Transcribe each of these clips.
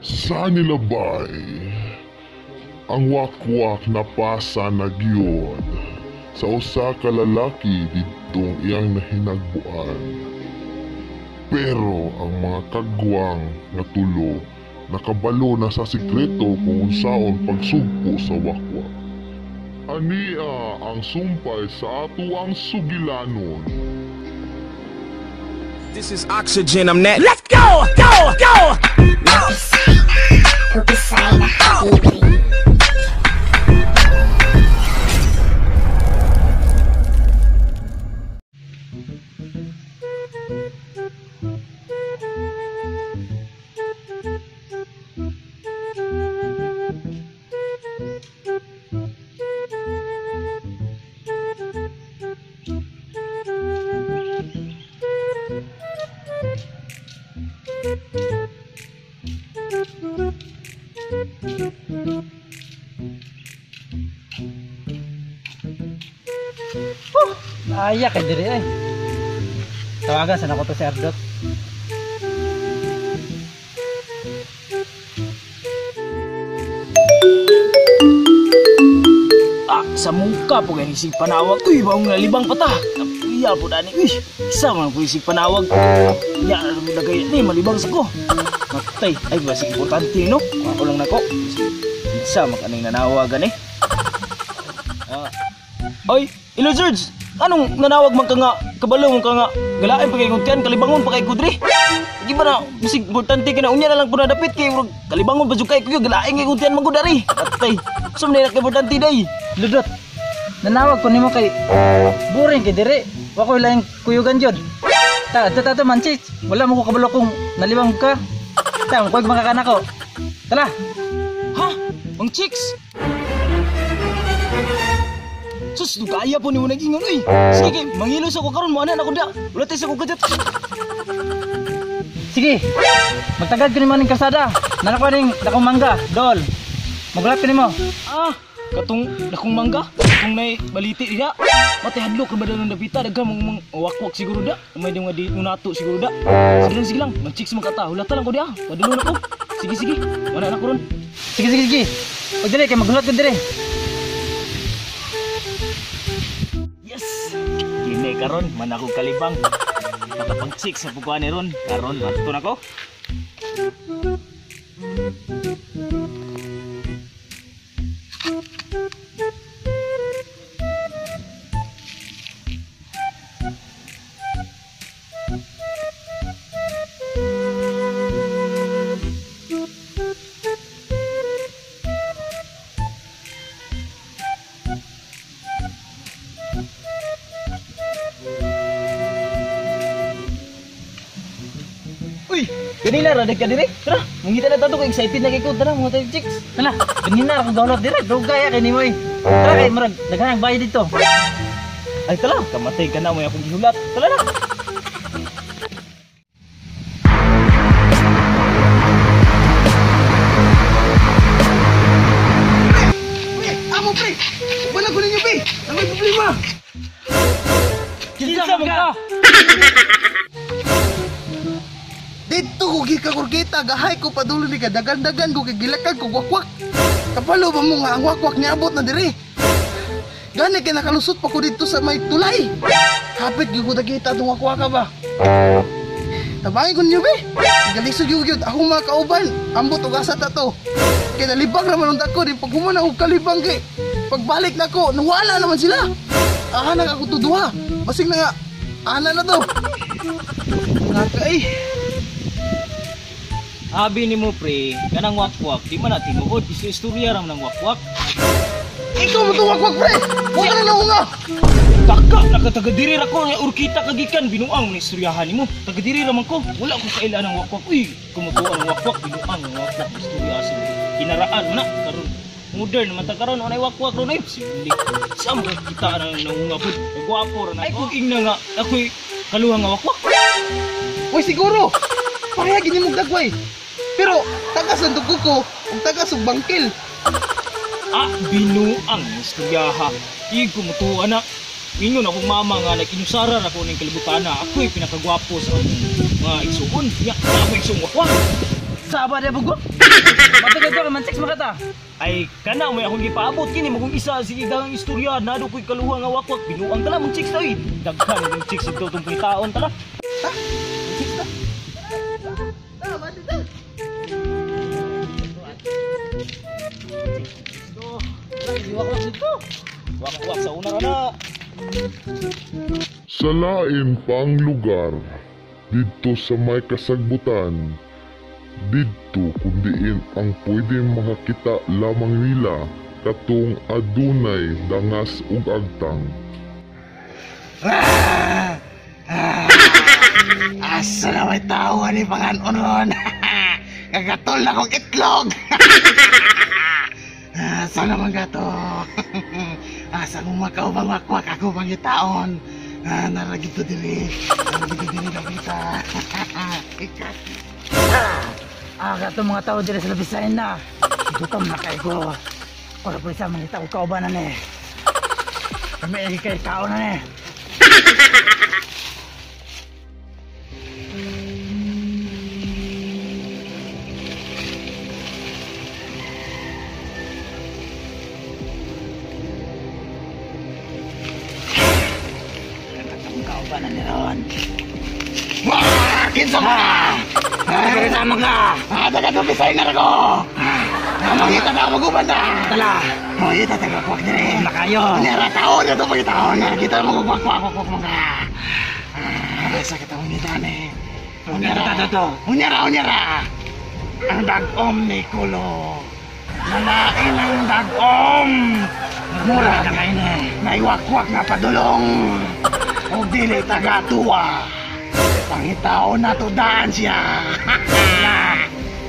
Sa nilabay, ang wakwak napasa na gyud sa usa ka lalaki didtong iyang nahinagbuan. Pero ang mga kagwang nga tulo nakabalo na sa sikreto kung unsaon pagsugpo sa wakwak. Ania ang sumpay sa atuang sugilanon. This is oxygen, I'm that. Let's go! Go! Go! Aya kay diri ay. Tawagan sa nako to si Ardot. Ah, sa mungka po gani sig panawag. Uy, baong nalibang pa ta. Kapuya po dani. Uy, isa man po sig panawag. Nya na mo dagay ni malibang sa ko. Matay, ay basig importante no. Ako lang nako. Isa man kaning nanawag gani. Ah. Oy, Ilo George, anong nanawag man ka nga kabalo man ka nga galain pa kay kuntian kalibangon pa kay kudri. Di ba na bisig importante ka na unya na lang po na dapit kay murag kalibangon pa jud kay kuyo galain kay kuntian man gud ari. Atay, sum na importante day. Ludot. Nanawag ko nimo kay boring kay diri. Wa koy laing kuyugan jud. Ta ta ta manchis. Wala mo ko kabalo kung nalibang ka. Ta mo koy makakana ko. Tala. Ha? Mang chicks? Sus, dugaya po ni mo nag-ingon, uy! Sige, kay, mangilos ako karon mo anan ako da. Wala tayo sa kong kadyot. Sige. Magtagad ko nimo ning kalsada. Nana ko ning dakong mangga, dol. Magulat ko nimo. Ah, katong dakong mangga, katong nay baliti diha. Matay hadlok ra ba daw ng dapita, daghan mong mga wakwak siguro da. May di mga di unato siguro da. Sige lang, sige lang, mang chicks man kata. Hulata lang ko diha. Padulon ako. Sige, sige. Wala na ko ron. Sige, sige, sige. Og dili kay maghulat ko diri. Yes! Kini karon man ako kalibang. Matapang chicks sa pukuan ni ron. Karon ato na ko. Uy, ganina ra ka dire. Tara, mangita na tato ko excited na kay ko. Tara, mga tayo chicks. Tala, ganina ra ko gahulot diri. Dugay kay nimo eh. Tara kay murag daghan ang bayad dito. Ay tala, kamatay ka na mo akong gihulat. Tala na. Amo pre! Wala ko ninyo pre! Ang may problema! Kinsa man ka? Dito ko gikakurkita, gahay ko padulo ni kadagan-dagan ko kay gilakag ko wakwak. Kapalo ba mo nga ang wakwak niabot na diri? Gani kay nakalusot pa ko dito sa may tulay. Kapit gyud ko dagita atong wakwaka ba. Tabangin ko ninyo be. Galisod gyud gyud akong mga kauban. Ambot og asa ta to. Kay nalibang ra man unta ko di pag human ako kalibang kay pagbalik nako nawala naman sila. Aha na ako tuduha. Basig na nga. Ana na to. Nakay. Abi ni mo pre, kanang wakwak, di man na tinuod, istorya ra man ang wakwak. Ikaw mo itong wakwak, pre! Huwag ka na naunga! Taka, nakatagadiri ra ko, nga urkita kagikan, binuang ni istoryahan nimo. Tagadiri ra man ko, wala ko kailan ang wakwak. Uy, kumutuan ang wakwak, binuang ang wakwak, istorya sa kinaraan man na karon. Modern man ta karon, anay wakwak ron ay sibili. Sa mo kita na naunga pud. Gwapo ra na. Ay kung ingna nga ako'y kaluha nga wakwak. Uy, siguro! Pareha gini mong dagway. Pero, tagas ang dugo ko, ug tagas og bangkil. Ah, binuang istoryaha. Ig kumutuan na. Ingon akong mama nga nag-inusara ra ko ning kalibutana. Ako'y pinakagwapo sa akong mga igsuon. Nya, ako igsuong wakwak. Saba dia bugo. Matagad ka man chicks makata. Ay kana may akong gipaabot kini magong isa sige dagang istorya nado koy kaluha nga wakwak binuang tala mong chicks oy. Daghan mong chicks dito tong pangitaon tala. Ta. Chicks ta. Ta, bati ta. Wakwak dito. Wakwak sa una ka na. Sa lain pang lugar, didto sa may kasagbutan, didto kundiin ang pwede makakita lamang nila katong adunay dangas ug agtang. Asa na may tao ni panganon ron. Kagatol na kong itlog. Asa naman gato? Asa mong makaubang wakwak ako pangitaon. Naragito diri. Naragito diri napita. Ikat. Katong mga tao diri sa labisain na. Gutom na kay ko. Wala po isa mangita ko kaubanan eh. Kami kay tao na eh. Kaubanan ni Ron. Wah! Kinsa ka? Kinsa man ka? Taga-tupisay na ko! Mangita na ako maguban na! Tala! Mangita taga-kwak diri! Na kayo! Nera tao na ito pagitaon! Kita mo kwak-kwak mga! Sa kita mangita ni! Unyara! Unyara! Unyara! Ang dagom ni Kulo! Nalain ang dagom! Mura na kayo na! Naiwakwak na padulong! O dili taga-tuwa! Pangitaon na to daan siya!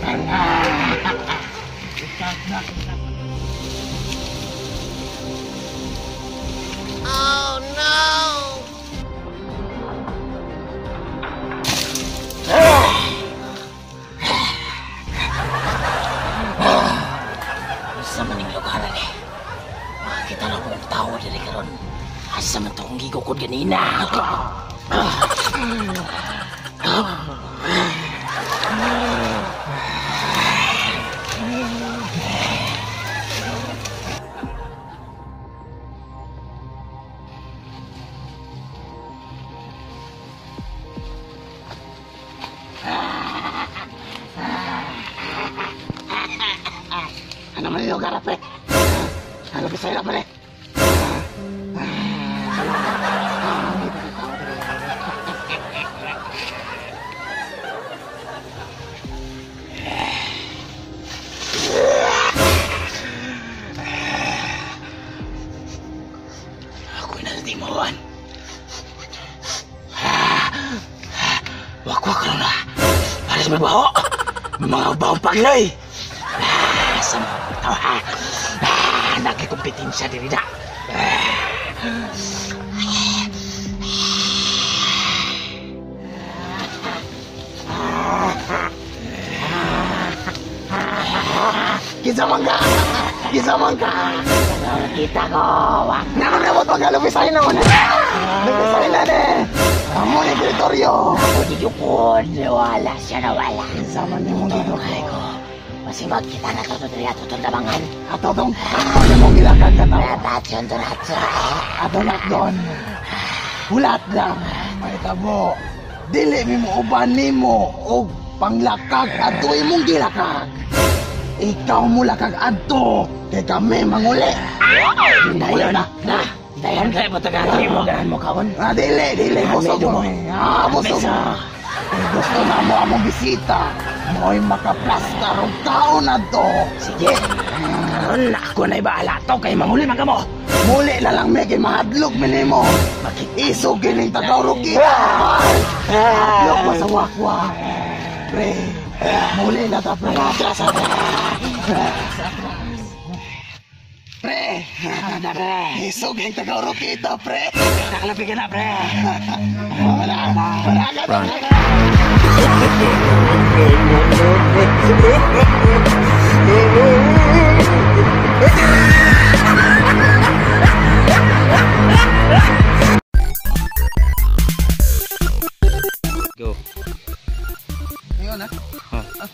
Tara! Ikat na! Oh no! Sa maning lugar ni. Makita na kong tao diri karon. Asa man tong gigukod ganina. Ano man yung lugar, pre? Ano ba sa'yo, pre? Ako na timuan. Wakwak ron na. Para sa mabaho. Mga bahong pagloy. Sa mga tao ha. Nakikompetensya diri na. Kinsa man ka? Kinsa man ka? Kita ko. Nakanabot pagkalupisahin na mo na. Lupisahin na ni. Amo ni teritoryo. Ako di yukon. Wala siya na wala. Kinsa man ni mong Ay ko. Masibag kita na to diri ato tong labangan. Ato tong tao na mong gilakag ka tao. Rabatyon to nato. Ato nakdon. Hulat lang. Mahitabo. Dili mi mo uban nimo og panglakag adto imong gilakag. Ikaw mo lakag adto kay kami manguli. Dayon na. Na. Dayon kay patagati mo ganan mo kaon. Dili dili busog mo. Busog. Gusto na mo among bisita. Mo'y makaplasta og kaon adto. Sige. Karon ako na'y bahala to kay manguli man kamo. Muli na lang me kay mahadlok mi nimo. Isog gining taga-Oroquita. Hadlok mo sa wakwak. Pre, muli na ta pre. Atras, atras. Pre, isog gining taga-Oroquita, pre. Nakalapi ka na, pre. Wala, wala ka na. Go. Ngayon, ha? Oh. Ah.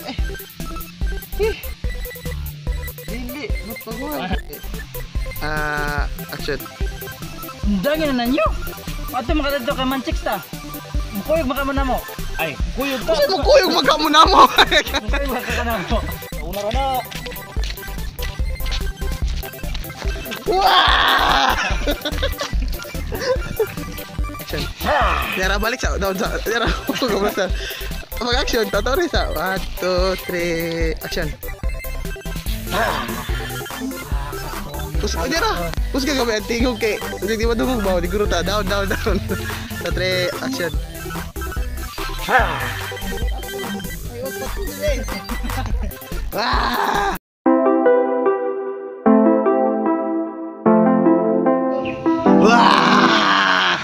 Eh. Eh. Dili, mataguan. Ah, action. Dangin na ninyo. Ato makadto kay Manchix ta. Mukuyog maka mo na mo. Ay, kuyog ta. Kasi mo kuyog magkamo na mo. Mukuyog maka na mo. Una ra na. Wah! Action. Yara balik sa down sa. Yara sa. Mag-action, tatawa sa 1 2 3 action. Kus yara. Kus ka gabi ang tingog kay di ba dungog ba? Di guro ta down down down. Sa 3 action. Wah! Wah!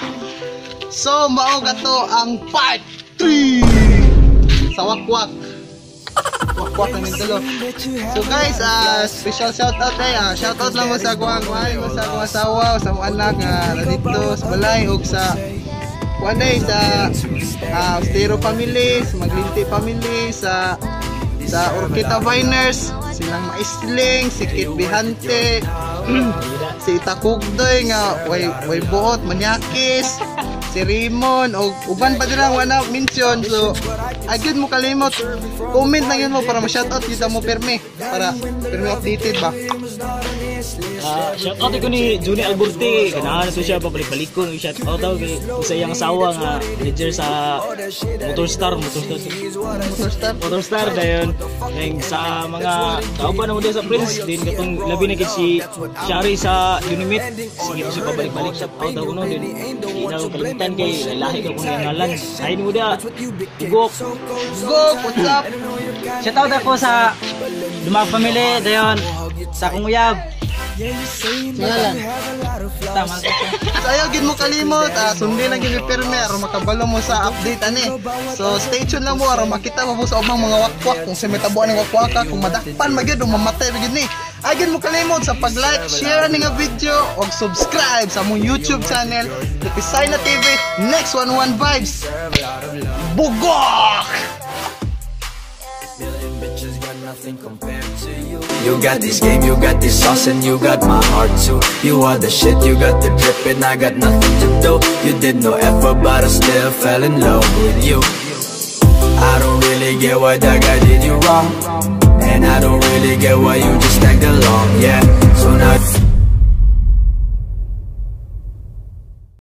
So mao gato ang part 3 sa wakwak. Wakwak na nito. So guys, special shout out eh. Shout out lang mo sa kuang kuan mo sa akong asawa, sa akong anak nandito sa balay ug sa kuan day sa Austero family, sa Maglinti family, sa Orquita Viners, silang Maisling, si Kit Bihante, si Itakugdoy nga way buot manyakis, si Raymond og uban pa dira wala mention. So agad mo kalimot, comment lang yun mo para ma-shoutout kita mo perme para perme updated ba. Shout out ko ni Juni Alburte, ganahan to siya pabalik-balik ko shout out daw kay sa iyang asawa nga manager sa Motorstar Motorstar dayon nang sa mga kauban mo sa Prince din katong labi na gid si Shari sa Unimit, sige siya pabalik-balik shout out daw kuno din di na ko kalimutan kay lahi ka kuno ngalan ay mo da Ugok. Ugok, what's up? Shout out ako sa Dumag family dayon sa akong uyab. Ngalan. Tama. So ayaw gid mo kalimot, sundin lang gid mi pirme aron makabalo mo sa update ani. So stay tuned lang mo aron makita mo sa ubang mga wakwak kung sa metabuan ning wakwaka, kung madakpan magyud o mamatay magyud ni. Ayaw gid mo kalimot sa pag-like, share ani nga video og subscribe sa among YouTube channel Lupisay na TV. Next 11 Vibes. Bugok! You got this game, you got this sauce, and you got my heart too. You are the shit, you got the drip, and I got nothing to do. You did no effort, but I still fell in love with you. I don't really get why that guy did you wrong, and I don't really get why you just tagged along, yeah. So now